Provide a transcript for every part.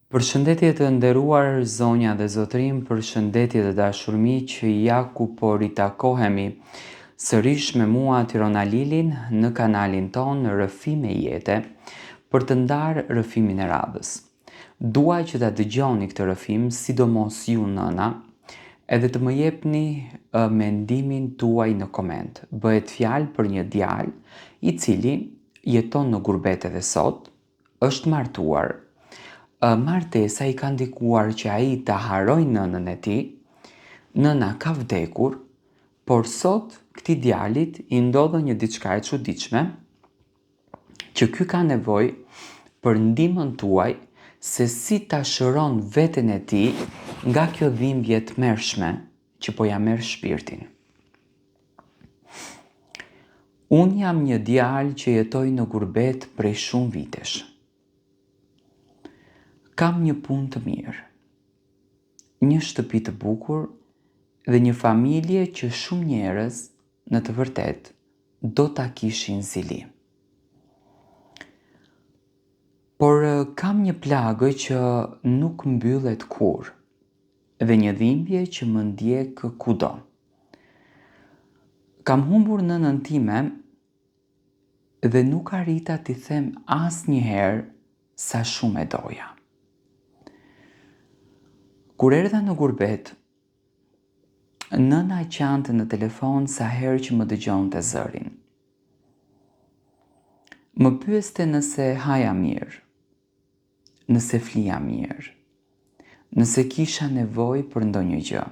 Përshëndetje të nderuar zonja dhe zotërinj, përshëndetje të dashur miq, ja ku po ritakohemi sërish me mua Tiron Alilin në kanalin tonë Rrëfime Jete për të ndarë rrëfimin e radhës. Dua që ta dëgjoni këtë rrëfim, sidomos ju nëna, edhe të më jepni mendimin tuaj në koment. Bëhet fjalë për një djalë i cili jeton në gurbet edhe sot, është martuar. Martesa i ka ndikuar që ai ta harrojë nënën e tij. Nëna ka vdekur, por sot këtij djalit i ndodhën një diçka e çuditshme, që ky ka nevojë për ndihmën tuaj se si ta shëron veten e tij nga kjo dhimbje e tmerrshme që po ia merr shpirtin. Unë jam një djalë që jetoj në gurbet prej shumë vitesh. Kam një punë të mirë, një shtëpi të bukur dhe një familje që shumë njerëz në të vërtetë do ta kishin zili. Por kam një plagë që nuk mbyllet kurrë dhe një dhimbje që më ndjek kudo. Kam humbur nënën time dhe nuk arrita t'i them asnjëherë sa shumë e doja. Kur erdha në gurbet, Nëna qante në telefon sa herë që më dëgjonte zërin. Më pyeste nëse haja mirë, nëse flija mirë, nëse kisha nevojë për ndonjë gjë.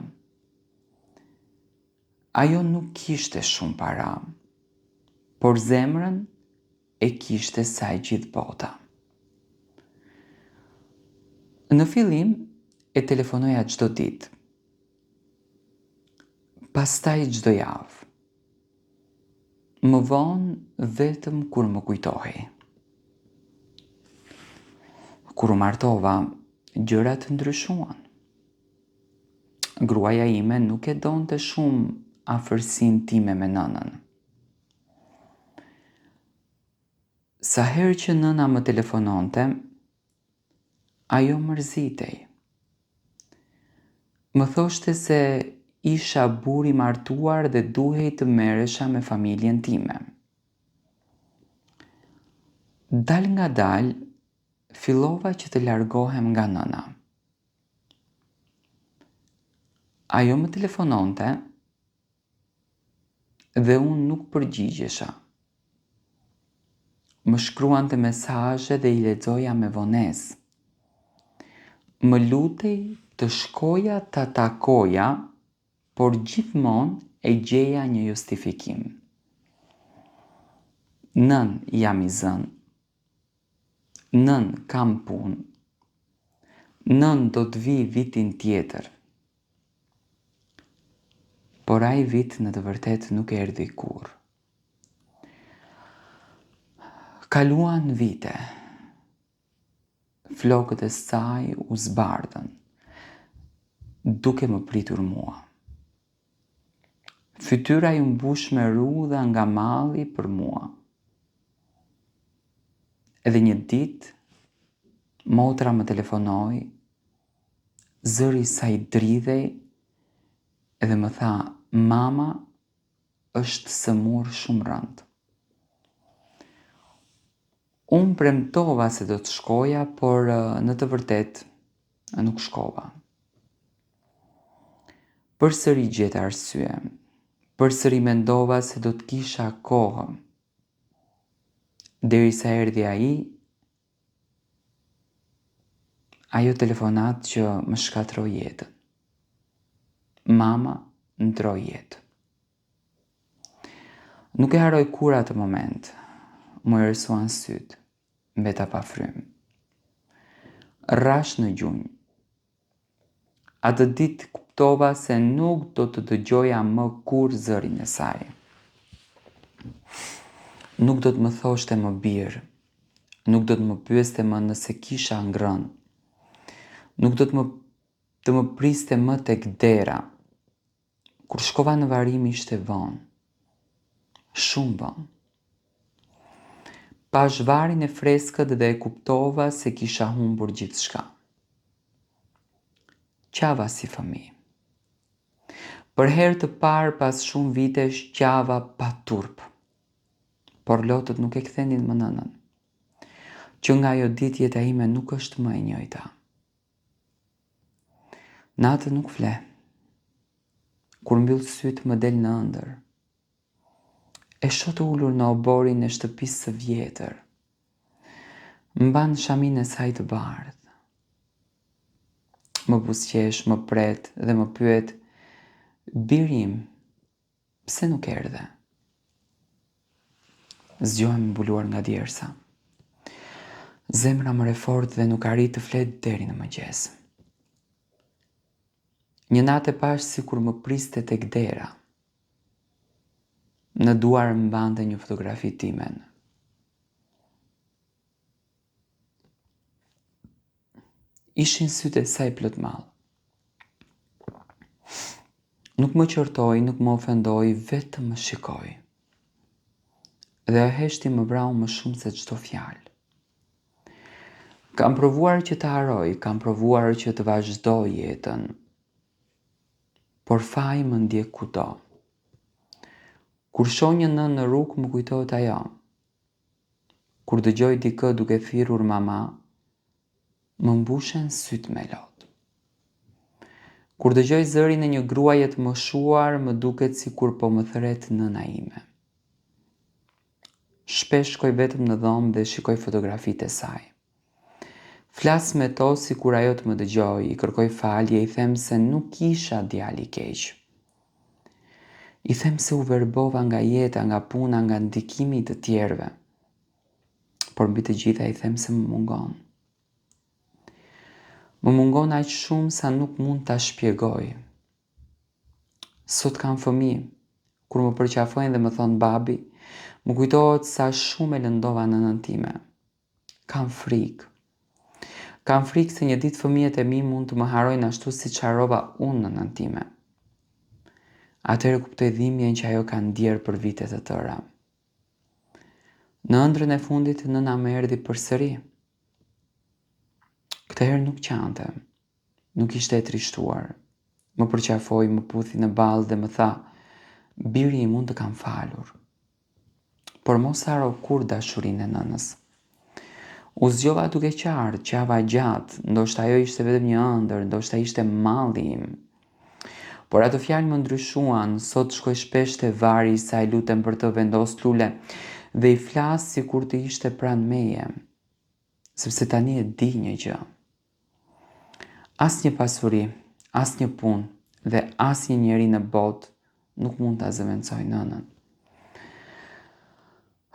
Ajo nuk kishte shumë para, por zemrën e kishte sa e gjithë bota. Në fillim e telefonoja çdo ditë. Pastaj çdo javë. Më vonë vetëm kur më kujtohej. Kur u martova, gjërat ndryshuan. Gruaja ime nuk e donte shumë afërsinë time me nënën. Sa herë që nëna më telefononte, ajo mërzitej. Më thoshte se isha burrë i martuar dhe duhej të merresha me familjen time. Dalëngadalë, fillova që të largohem nga nëna. Ajo më telefononte dhe unë nuk përgjigjesha. Më shkruante mesazhe dhe i lexoja me vonesë. Më lutej të shkoja ta takoja, por gjithmonë e gjeja një justifikim. Nënë jam i zënë. Nënë kam punë. Nënë do të vij vitin tjetër. Por ai vit në të vërtetë nuk erdhi kurrë. Kaluan vite. Flokët e saj u zbardhën, duke më pritur mua. Fytyra iu mbush me rrudha nga malli për mua. Edhe një ditë, motra më telefonoi Zëri i saj dridhej dhe më tha mama është sëmurë shumë rëndë. Unë premtova se do të shkoja, por në të vërtetë nuk shkova. Përsëri gjeta arsye. Përsëri mendova se do të kisha kohë. Derisa erdhi ai Ajo telefonatë që më shkatërroi jetën. Mama ndërroi jetë. Nuk e harroj kurrë atë moment. M'u errësuan sytë, mbeta pa frymë. Rashë në gjunjë. Atë ditë kuptova se nuk do të dëgjoja më kurrë zërin e saj. Nuk do të më thoshte më bir, nuk do të më pyeste më nëse kisha ngrënë, nuk do të më të më priste më tek dera. Kur shkova në varrim ishte vonë. Shumë vonë. Pashë varrin e freskët dhe e kuptova se kisha humbur gjithçka. Qava si fëmijë. Për herë të parë pas shumë vitesh qava pa turp. Por lotët nuk e kthenin më nënën. Që nga ajo ditë jeta ime nuk është më e njëjta. Natën nuk fle. Kur mbyll sytë më del në ëndërr. E shoh të ulur në oborrin e shtëpisë së vjetër. Mban shaminë e saj të bardhë. Më buzëqesh, më pret dhe më pyet, Biri im, pse nuk erdhe? Zgjohem e mbuluar nga djersa. Zemra më rreh fort dhe nuk arrij të fle deri në mëngjes. Një natë e pashë sikur më priste tek dera. Në duar mbante një fotografi timen. Ishin sytë e saj plot mall. Nuk më qortoi, nuk më ofendoi, vetëm më shikoi. Dhe ajo heshtje më vrau më shumë se çdo fjalë. Kam provuar që të harroj, kam provuar që të vazhdoj jetën. Por faji më ndjek kudo. Kur shoh një nënë në rrugë, më kujtohet ajo. Kur dëgjoj dikë duke thirrur mama, më mbushen sytë me lot. Kur dëgjoj zërin e një gruaje të moshuar, më duket sikur po më thërret nëna ime. Shpesh shkoj vetëm në dhomë dhe shikoj fotografitë e saj. Flas me to sikur ajo të më dëgjojë, i kërkoj falje, i them se nuk isha djalë i keq. I them se u verbova nga jeta, nga puna, nga ndikimi i të tjerëve. Por mbi të gjitha i them se më mungon. Më mungon aq shumë sa nuk mund ta shpjegoj. Sot kam fëmijë, kur më përqafojnë dhe më thonë babi, më kujtohet sa shumë e lëndova nënën time. Kam frikë. Kam frikë se një ditë fëmijët e mi mund të më harrojnë ashtu siç harrova unë nënën time. Atëherë kuptoj dhimbjen që ajo ka ndjerë për vite të tëra. Në ëndrrën e fundit nëna më erdhi përsëri. Këtë herë nuk qante. Nuk ishte e trishtuar. Më përqafoi, më puthi në ballë dhe më tha, Biri im, unë të kam falur. Por mos harro kurrë dashurinë e nënës. U zgjova duke qarë, qava gjatë, ndoshta ajo ishte vetëm një ëndërr, ndoshta ishte malli im. Por ato fjalë më ndryshuan, sot shkoj shpesh te varri i saj, lutem për të, vendos lule dhe i flas sikur të ishte pranë meje, sepse tani e di një gjë. Asnjë pasuri, asnjë punë dhe asnjë njeri në botë nuk mund ta zëvendësojë nënën.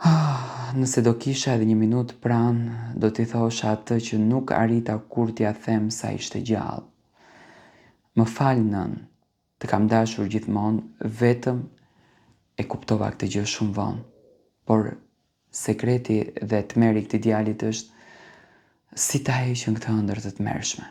Ah, nëse do kisha edhe një minutë pranë, do t'i thosha atë që nuk arrita kurrë t'ia them sa ishte gjallë. Më fal nënë, të kam dashur gjithmonë, vetëm e kuptova këtë gjë shumë vonë. Por Sekreti dhe tmerri i këtij djalit është si ta heqin këtë ëndërr të tmerrshme.